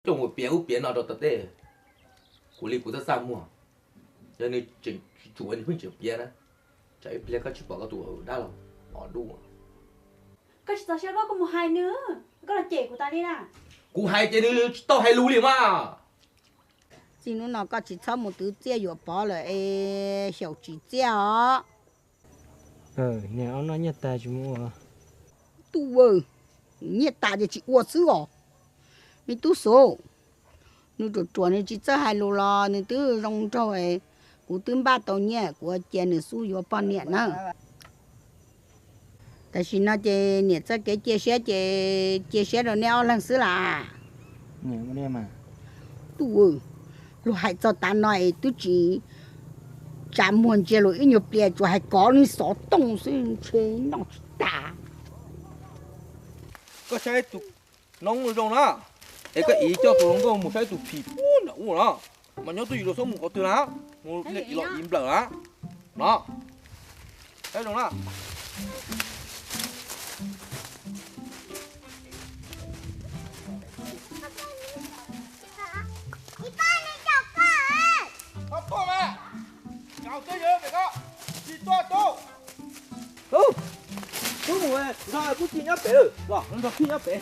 Coj mus piav ub piav no rau tom tej, kuv li kuv txaj txaj muag. Yog nws tseem tsis tsum nws pheej tseem piav na, tsam ib pliag koj tsis pom koj tus dab laug os dub. Koj tsis txaus siab koj mus hais nws, koj los cem kuv tas li na. Kuv hais ces nws tsis tau hais lus li mas. Txij hnub no koj tsis txhob mus twv txiaj yuav pov lawm es xyaum tsis txiaj os. Niag ob noj nyiaj tas tsis mus ua. Tub, nyiaj tas ces tsis ua xwb os. Me tub Xub, nws ruam ruam nws tsis txawj hais lus los nws twb zoo nraug, kuv twb npaj tau nyiaj kuv cia nws xub yuav poj niam na. Tam sim no ces niam txoj kev cia siab ces cia siab rau neb ob leeg xwb las. Tub, luag hais txog tav no es twb tsis tsa muag ntsia lus ib nyuag pliag tsuas hais kov li xov tooj xwb ntshe noj tsis tas. Koj saib tus noob zoo na, es koj iv coj tus hluas nkauj mus saib tus phim pub nram ub no, mas nyob twj ywm los txhob mus qhov twg na, mus ib los iv nplawm na. No, saib zoo na. Tub mus, nrog kuv txiv nyob pem, los nrog phij nyob pem.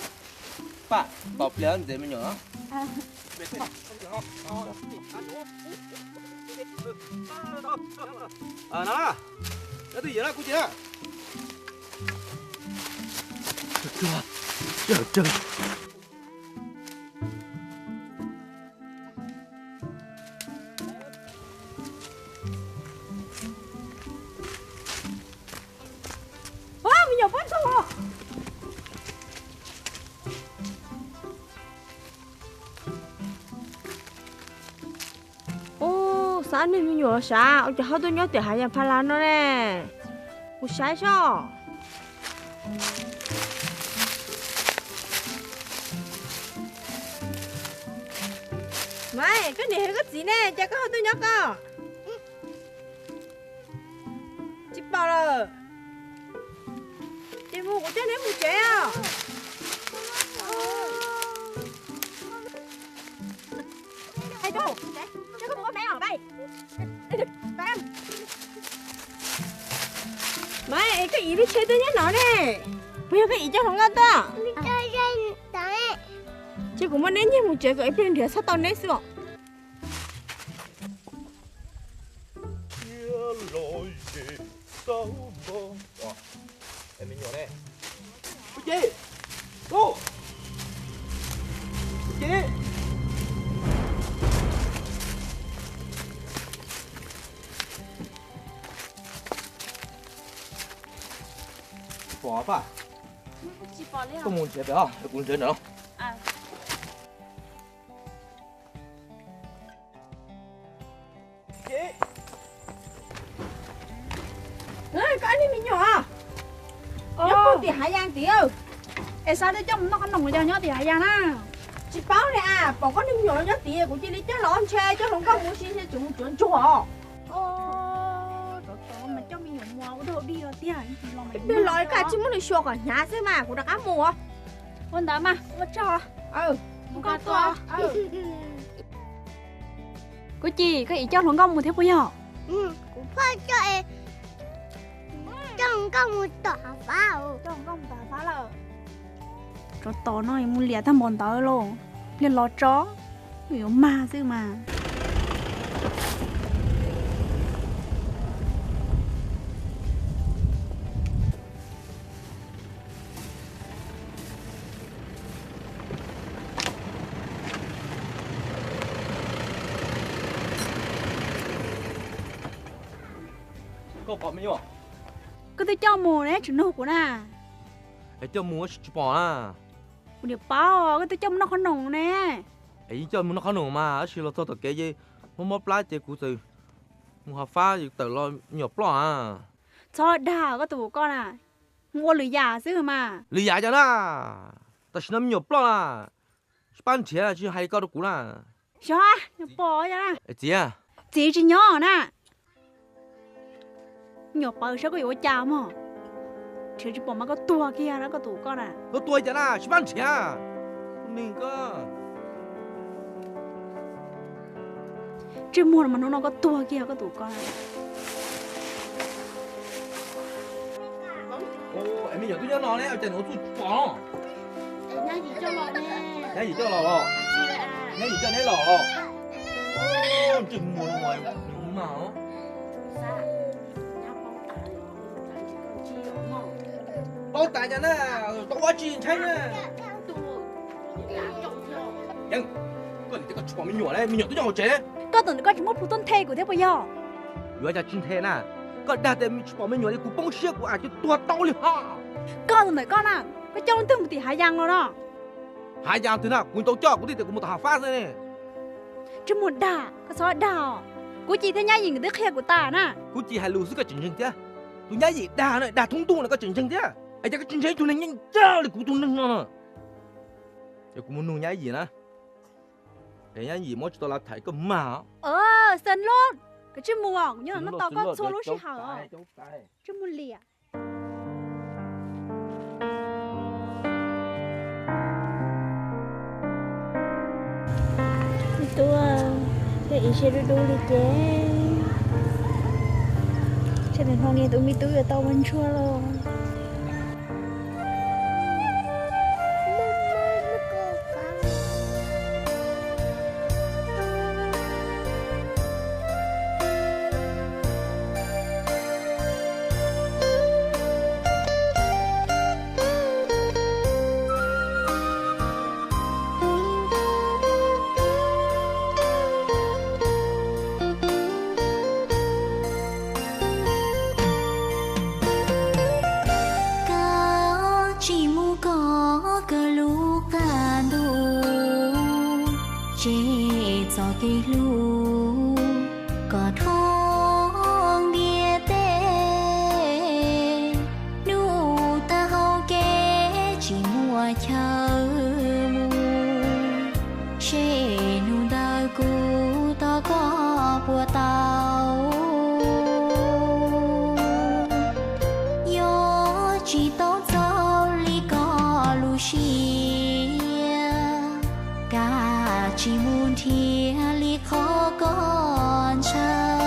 Pam, tos pliag ntxeev me nyuam. No, nyob twj ywm na kuv txiv na. Me nyuam pob ntxoog. Ub, xav niag me nyuam sav ua cas ho tuaj nyob tim hav yas pha las no ne. Kuv saib soj. Maiv, koj niam hais koj txiv ne, cas koj ho tuaj nyob koj? Tsis pom lawm. Ces mus kuv coj neb mus tsev os. Maiv, es koj iv lub tsheb twb nyob no ne. Puas yog koj iv coj hluas nkauj tuaj? Ces kuv muab neb nyiag mus tsev kom ib pliag nrhiav txhob tau neb xwb os. Pom pab, koj mus nrhiav pem, kuv nrhiav ntawm no. Koj niag me nyuam, nyob puag tim hav yas tid. Es xav tias coj mus noj qhob noom yog nyob tim hav yas na. Tsis paub li as, pom koj niag me nyuam nyob tid kuv cia li coj los ntshe coj hluas nkauj mus si ntshe tseem mus tsuav ntsuag os. Coj me nyuam mus ua dog dig tiag. Los koj tsis muab nws xyuas kom hnyav xwb mas kuv rov qab mus. Ua ntawd mas ua tsaug. Kuv Ci, koj iv coj hluas nkauj mus thiab puas yog? Kuv pheej coj, coj hluas nkauj mus tom hav fab. Coj hluas nkauj mus tom hav fab lawm. Tsov tom no mus liam tag npaum ntawd lauj, pliag los tso, yuav mag xwb mas. Koj pom me nyuam? Koj twb coj mus ne, tseem nug kuv na. Es coj mus tsis pom na. Kuv niam paub koj twb coj mus noj qhob noom ne. Es yeej coj mus noj qhob noom mas tab sis los txog tom kev ces mob mob plab ces kuv txawm mus hav fab tawm los me nyuam ploj a. Txhob dag koj tus koj na, mus ua lwm yam xwb mas. Lwm yam cas na, tam sim no me nyuam ploj na, tsis pab nrhiav tsis hais li koj rau kuv na. Xyov, pom os na. Txiv, txiv tsis nyob na. Nyuam pawv saib koj yuav ua cas mog. Nrhiav tsis pom mas koj tuag kiag na koj tus koj na. Koj tuag cas na, sib pab nrhiav. Tus neeg koj. Ntsej muag mas hnub no koj tuag kiag koj tus ko. Me nyuam twb nyob no ne, cas nuav txuj pom? Nyab yim coj los los? Nyab yim coj neb los los? Ntsej muag no mas. Paub tas cas na, tau ua tsi ntshai na. Koj niam, koj tsis pom me nyuam ne, me nyuam twb nyob hauv tsev. Koj tus ntawm koj tsis muab plhu tuaj nthe kuv thiab puas yog? Yuav cas tsis nthe na, koj dag tias tsis pom me nyuam li kuv poob siab kuv as cia tuag tau li hos. Koj tus ntawm koj na, koj coj leej twg mus tim Hav Yas los no? Hav Yas twg na, kuv tau coj kuv tij tias kuv mus tom Hav Fab xwb ne. Ntsej muag dag, koj txhob dag os. Kuv Ci thiab Nyab Yim nkawd twb qhia kuv tas na. Kuv Ci hais lus xwb koj tseem ntseeg thiab. Tus Nyab Yim dag no dag thoob ntuj no koj tseem ntseeg thiab. Es cas koj tsis ntseeg ib tug neeg yeej ncaj li kuv tus neeg no na. Es kuv mus nug Nyab Yim na. Es Nyab Yim muab tsis tau lav tham koj mag. Xeev Lauj, koj tsis mus os, kuv nyob no tos koj txhua lub sij hawm os. Ntsej muag liam. Me tub, koj ib siab dub dub li ces, tsam no niag tus me tub yuav tau ua ntsuag los. Koj tsis mus koj kawg lub qab ntuj, tseg txoj kev hlub kom dhau ntiaj teb. Hnub tag hauv kev tsis muaj chaw mus, seb hnub ntawd kuv tos koj puas tau. Yog tsis tau txaus li koj lub siab, kav tsij mus nrhiav li qhov koj ntshaw.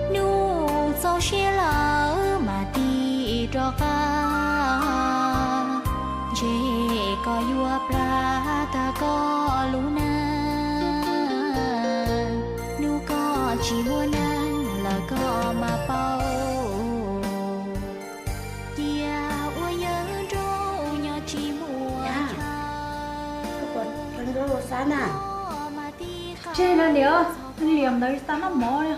Hnub txaus siab lawm mam tig rov qab, ntshe koj yuav plam tag koj lub neej. Hnub koj tsis muaj neeg lawm koj mam paub, cia ua yawg nraug nyob tsis muaj chaw. Tseg no niam, liam ntawd tsis tau noj mov li.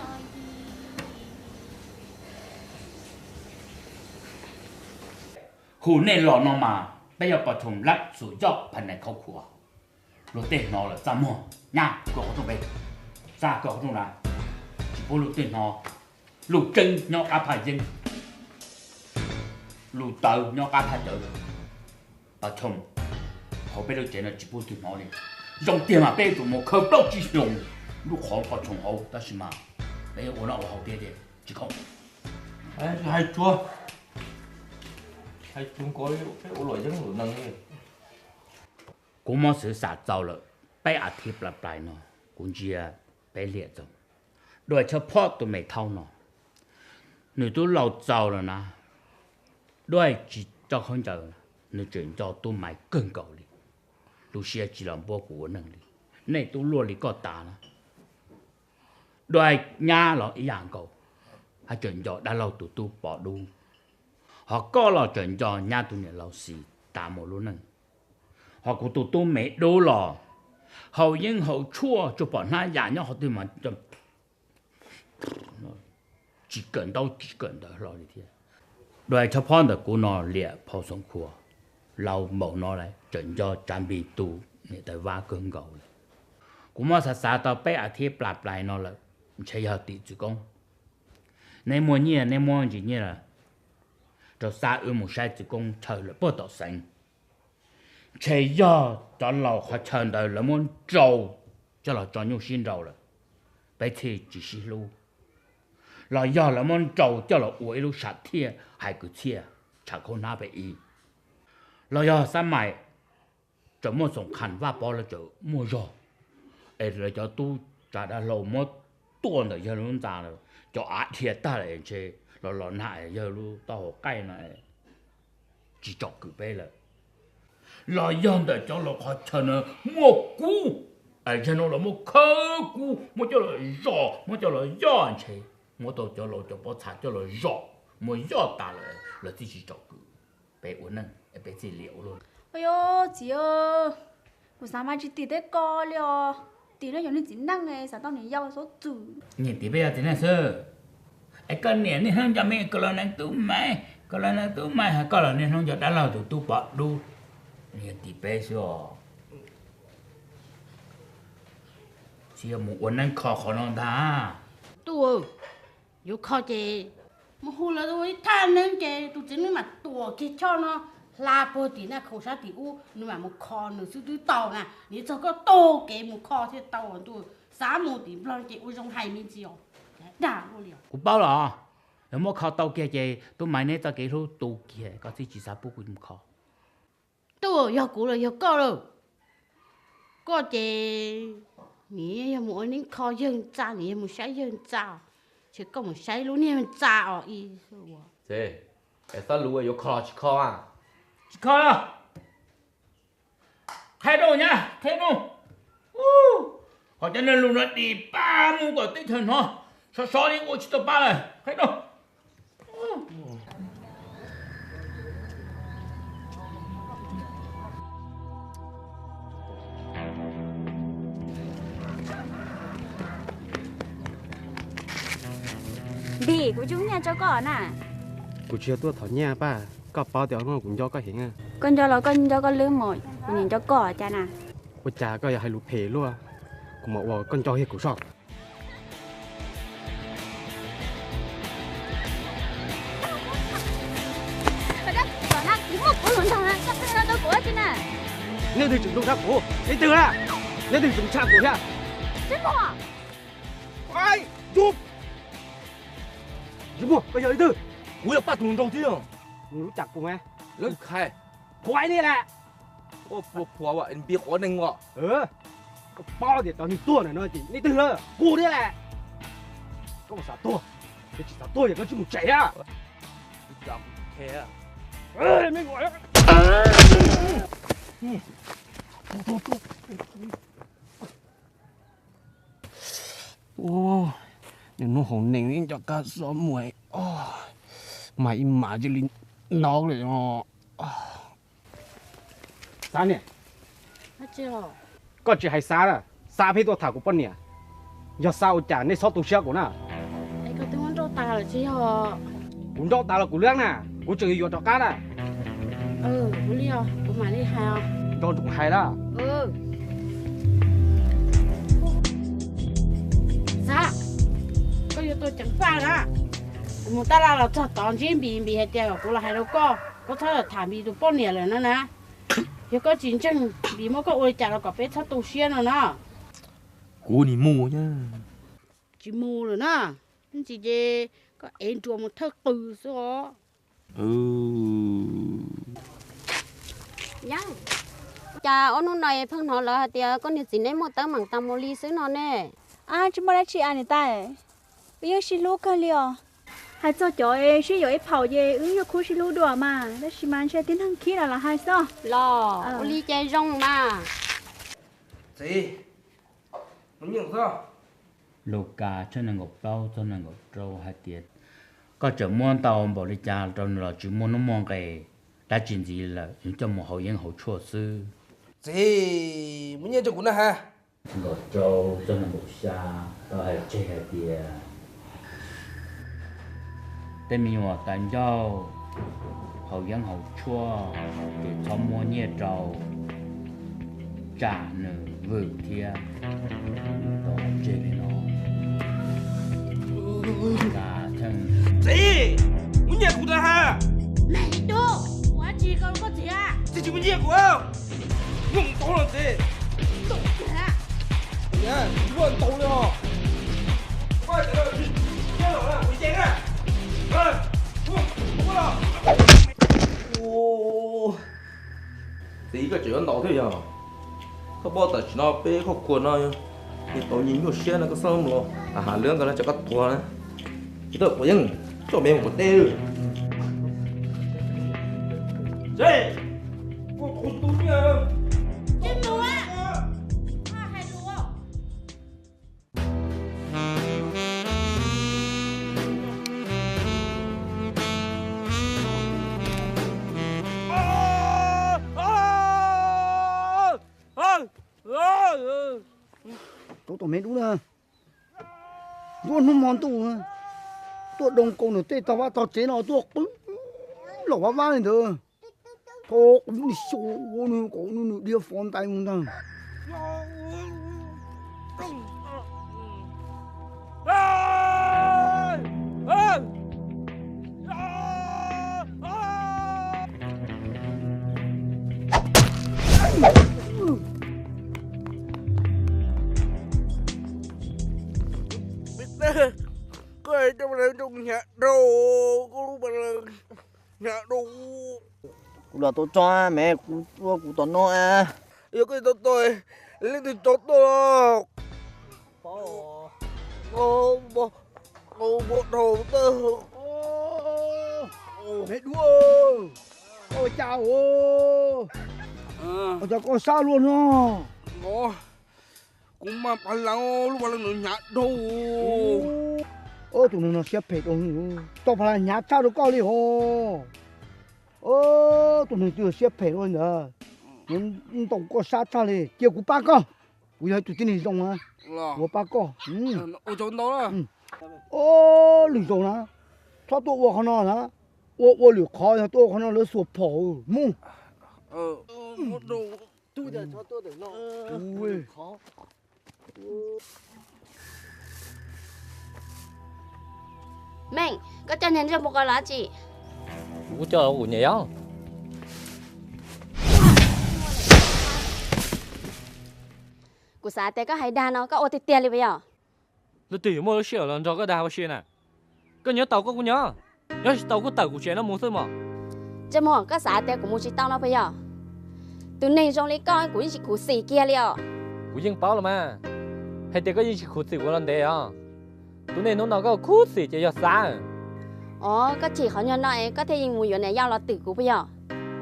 Hu nej los no mas peb yog pos thoom lab xum yoj phas nais khau khuas. Luag tej hnov lawm txaj muag, nyab koj qhov rooj peb, txaj koj qhov rooj na, tsis pub luag tej hnov. Lub tseeb nyob qab phaj yeeb, lub tawv nyob qab phaj tawv. Pos thoom, hauv peb lub tsev no tsis pub twg hnov li. Zoo tiag mas peb yuav tsum mus khaws plaub tsib xyoos lub qhov pos thoom hauv, tab sis mas peb ua noj ua haus tiag tiag tsis khoom. Hais tsuag, hais tsuag nkaus li peb ua luam yeeb luam nees li. Kuv muab xwv xam txaus lawm, peb as thiv plas plais no kuv ntsia peb liam txoos. Dua tshaj phob tus me thaub no, nws twb laus txaus lawm na, dua tsis tso khaub ncaws, nws tseem nco tub maiv kawg nkaus li. Lub siab tsis los npuab kuv ua neeg li. Nej tub luaj li koj tas na, dua nyab los ib yam nkaus, haj tseem nco dab laug tus tub pom dub. Ho koj los tseem nco nyab tus niam laus xis tas mus lub neej. Ho kuv tus tub me dub los haus yeeb haus tshuaj tsuas pom hnab yam nyob qhov twg mas tsis kawm ntaub tsis kawm ntawv hlo li thiab. Dua tshaj phob ntawm kuv no liam phau Xoom Khuas, laus npaum no lawm tseem nco Tsav Npis tus niam tais Vab kawg nkaus li. Kuv muab xav xav tau peb as thiv plas plais no lawm, ntshe yog tim txwv koob. Nej muaj nyiaj nej muab ntsis nyiaj lawm rau xa wb mus saib txwv koob chaw lawm puag tom xeev. Ntshe yog cov laus qhov chaw ntawd lawv muab nrau coj los tso nyuj sib nrau lawm, peb thiaj tsis sib hlub. Los yog lawv muab nrau coj los ua ib lub sam thiaj hais kwv txhiaj, tshav khaub hnab peb ib. Los yog xab mais tseem muaj xoom khas Vaj Pov lawv tseem muaj zog, es lawv cov tub Tsav dav hlau muab tuaj ntawm yawg lub ntxa lawm, cov av dhia tag lawm ntshe los los nag yawg lub taub hau qaij no tsis tsom kwm peb lawm. Los yog ntawm cov laus qhov chaw no muaj kub, es yawg no los muab khawb kub muab coj los zom muab coj los yoj ntshe muab tau cov laus cov pob txha coj los zom muab yoj tas lawm los txij tsis tsom kwm peb ua neej es peb txij liam ua luaj. Yog txiv, kuv xav mas tsis tim tej ko li os, tim no yog niag txiv neej xav tau niam yau xub txwm. Niam tim peb yog txiv neej xwb. Es koj niam niaj hnub nco me koj los neeg tub mais, koj los neeg tub mais, koj los niaj hnub nco dab laug tus tub pov dub, niam tim peb xwb os. Tsis yog mus ua neeb kho qhov no ntag. Tub, yuav kho ces mus hu lawv ua ib thaj neeb ces tus txiv neeb mam tuam kiag choj no hla puag tim naj khoom sab tim ub, nws mam mus kho nws xwb twb tau na. Nws txog koj taug kev mus kho thiaj tau ntuj, xav mus tim Nplog ces ua zoo hais me ntsis os, dag luaj li os. Kuv paub los, yog muab kho tau kiag ces tub mais neb txoj kev hlub tu kiag, koj txij tsis xav pub kuv mus kho. Tub, yog kuv los yog koj lawm? Koj ces nim yog mus ua neeb kho yawg ntxa, nim yog mus saib yawg ntxa, ces koj mus saib lub niag ntxa os ib. Es xab lus yuav kho tsis kho? Tsis kho los qhia rau nyab, qhia rau. Qhov cov neeg lus no dim pab mus kom teb chaws hnov, sov sov li ua tsis tau pab lawm, qhia rau. Npis, kuv tsis muaj nyiaj rau koj na. Kuv tsis yog tuaj thov nyiaj pab, koj paub tias hnub no kuv nco koj heev. Koj nco los koj nco koj lwb mus, kuv niam nco koj cas na. Ua cas koj yuav hais lus phem luaj, kuv mam ua koj nco kiag kuv soj. Nej twg tseem nrug tshaj kuv? Nej twg na? Nej twg tseem tshaj kuv thiab? Yog muaj, koj yog leej twg? Kuv yog Paj tus hluas nraug thiab. Nws lub cas kuv lawv khai, qhuav nej lawm. Pua qhuav npis quav neeg os. Koj paub tias cov neeg tuag ntawm no ces nej twg lawm? Kuv thiab lawm. Koj xav tuag, yog tsis xav tuag ces koj tsis mus tsev a. Nws hnub hauv neeg ib co kab xob muag, mas ib mas cia li nov li os. Xab niam, koj tsis hais Xab na, Xab pheej tuaj tham kuv poj niam. Yog Xab ua cas nej txhob tu siab kuv na. Kuv nrauj tas los kuv lab na, kuv tseem yuav rov qab na. Nrauj ntsoov hais na. Xab, koj yuav tua ceev faj na. Kuv mus tab laj los txog tod ntsib Npis, Npis hais tias kom kuv los hais rau koj, koj txhob tham Npis tus poj niam lawm no na. Yog koj tsis ntseeg Npis muab koj ua li cas los kom peb txhob tu siab no na. Kuv nim mus. Tsis mus lawm na, ntsis ces koj ev nruas mus thawj qws xwb os. Cas ob hnub no pheej hnov lawv hais tias koj niag txiv neej muaj teeb meem tas mus li xwb no ne? Ab, tsis muaj dab tsi a niam tais, peb yeej sib hlub kawg li os. Hais txog cov sib yuav ib phaum ces wb yeej khub sib hlub dua mas, tab sis mas ntshe tib neeg khib los los hais xwb. Los ua li ces zoo mas. Txiv, Lukas tshooj nees nkaum plaub txog nees nkaum rau hais tias, koj tseem muab ntau npaum li cas rau nws los tsis muaj hnub muaj nqe, dab tsi ntxiv lawm nws coj mus haus yeeb haus tshuaj xwb. Txiv, muab nyiaj rau kuv na has. Nees nkaum rau txog nees nkaum xya tau hais tseg hais tias, tej me nyuam tas ncauj haus yeeb haus tshuaj ces txhob muab nyiaj rau, tsam nws vwm thiab. Txiv, muab nyiaj kuv tas has. Txiv, tsis muab nyiaj kuv, muab ntau los txiv. Muab ntau li os. Txiv, koj tseem yuav ntau thiab yog? Koj paub tam sim no peb khuj khuas no yog Nyias tau nyias nyuaj siab no koj xoj los has lwb nkawd no ces koj tuag na. Tsis tau quav yeej, tso me mus quav teb. Rau tom me dub na. Nruab hnub hmo ntuj, tuaj doo kaus nram tej tog vaj tog tsev no tuaj qw los vab vab li ntawd. Tho qw li xyov ua nws kom nws diav fov ntais mus ntag. Koj hais coj ma zoo hnyav dhau, koj lub ma hnyav dhau. Kuv los tau tso me, kuv ua kuv tom no. Yog koj tau tau, leej twg tso tuaj? Npau dhau tawm. Me dua, ua cas ua cas koj sab luaj no? Kuv mas phav las, lub phav las no hnyav dhau. Tus neeg no siab phem dhau, tau phav las hnyav tshaj rau koj li os. Tus neeg twg siab phem dhau li ntawd, ntaus koj sab tshaj li. Cia kuv pab koj, kuv yog tus tib neeg zoo na, kuv pab koj. Lwm zaus na, txhob tuaj ua qhov no na, ua ua lwm qhov, yog tuaj ua qhov no lawv xuas phom mus. Meej, koj coj niag ntsej muag ko los tsi? Kuv kuj coj los kuv niam yog. Kuv xav tias koj hais dag no koj ua tiag tiag li puas yog? Leej twg yuav muaj lub sij hawm los nrog koj dag ua si na? Koj nyob tau koj kuj nyob, nyob tsis tau kuj tawm kuv tsev no mus xwb mog. Ntsej muag, koj xav tias kuv mus tsis tau no puas yog? Tus neeg zoo li koj kuv yeej tsis khuv xim kiag li os. Kuv yeej paub los mas, hais tias koj yeej tsis khuv xim kuv los ntev os. Tus neeg hnub no koj khuv xim ces yog xav. Os, koj chim qhov nyuag no es koj thiaj yeej mus yuav niam yau los twm kuv puas yog?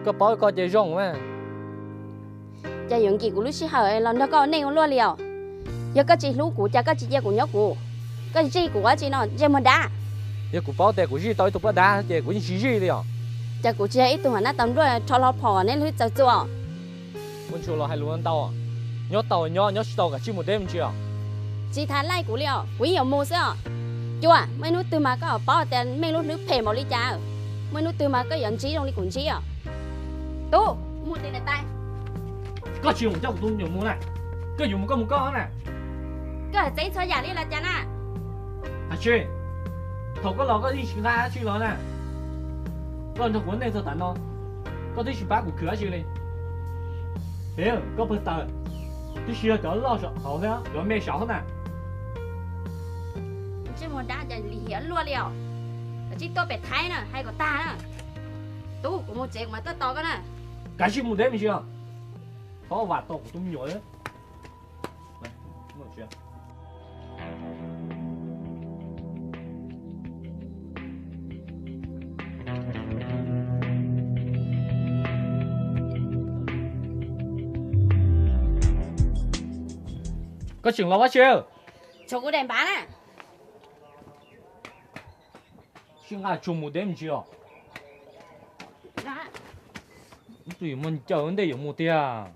Koj paub koj ces zoo mas. Cas yuav nkim kuv lub sij hawm los nrog koj ua neej ua luaj li os? Yog koj tsis hlub kuv cas koj tsis cia kuv nyob kuv? Koj zij kuv ua tsi no ntsej muag dab? Yog kuv paub tias kuv zij tau ib tug poj dab ces kuv yeej tsis zij li os. Cas kuv tsis yog ib tug ham nab tau npluaj rho hlo phom neb lub txawv txua? Muaj ntshua los hais lus ntau, nyob tau nyob, nyob tsis tau kav tsij mus deb me ntsis os. Tsis tas laij kuv li os, kuv yeej yuav mus xwb os. Cua, muaj ib hnub twg mas koj paub tias Meej lub hlwb phem npaum li cas, muaj ib hnub twg mas koj yuav ntsib zoo li kuv ntsib os. Tub, mus tim niam tais. Koj tsis mus coj kuv tus me nyuam mus na, koj yuav mus koj mus koj na. Koj hais txeeb txhua yam li los cas na? Hais tsis, thaum koj los koj yeej tsis nqa dab tsi los na. Koj nrog kuv ua neej txog tav no, koj twb tsis pab kuv khwv dab tsi li. Pem koj pawg taws twb tsis yog cov loj saum hauv thiab cov me saud na. Ntsej muag dab cas lim hiam luaj li os. Koj tsis tuaj pem Thaib na, hais kom tag na. Tub, kuv mus tsev kuv mam tuaj tos koj na. Kav tsij mus deb me ntsis os. Txhob vam tau kuv tus me nyuam. Koj tseem los ua dab tsi? Tshuav kuv daim npav na. Sib nqa tsuag mus deb me ntsis os. Ib tug yuav muaj ncaws ua ntej yuav mus tiag.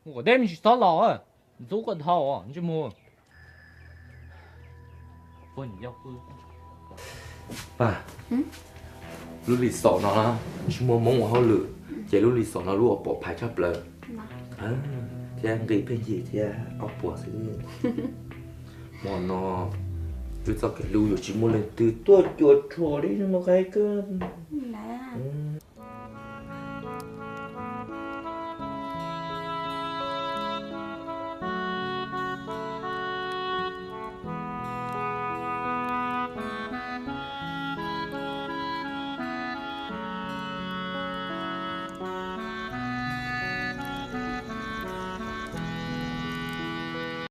Mus kom deb me ntsis txhob los, ntxub koj dhau ntsej muag. Pag, lub Lis Xos no tsis muaj Hmoob ua hauj lwm, ces lub Lis Xos no lub uas pom phais tshaj plaws thiab nqi pheej yig thiab ob puas xwb. Hmo no wb txoj kev hlub yuav tsis muaj leej twg tuaj cuam tshuam li no mus qhia kawg.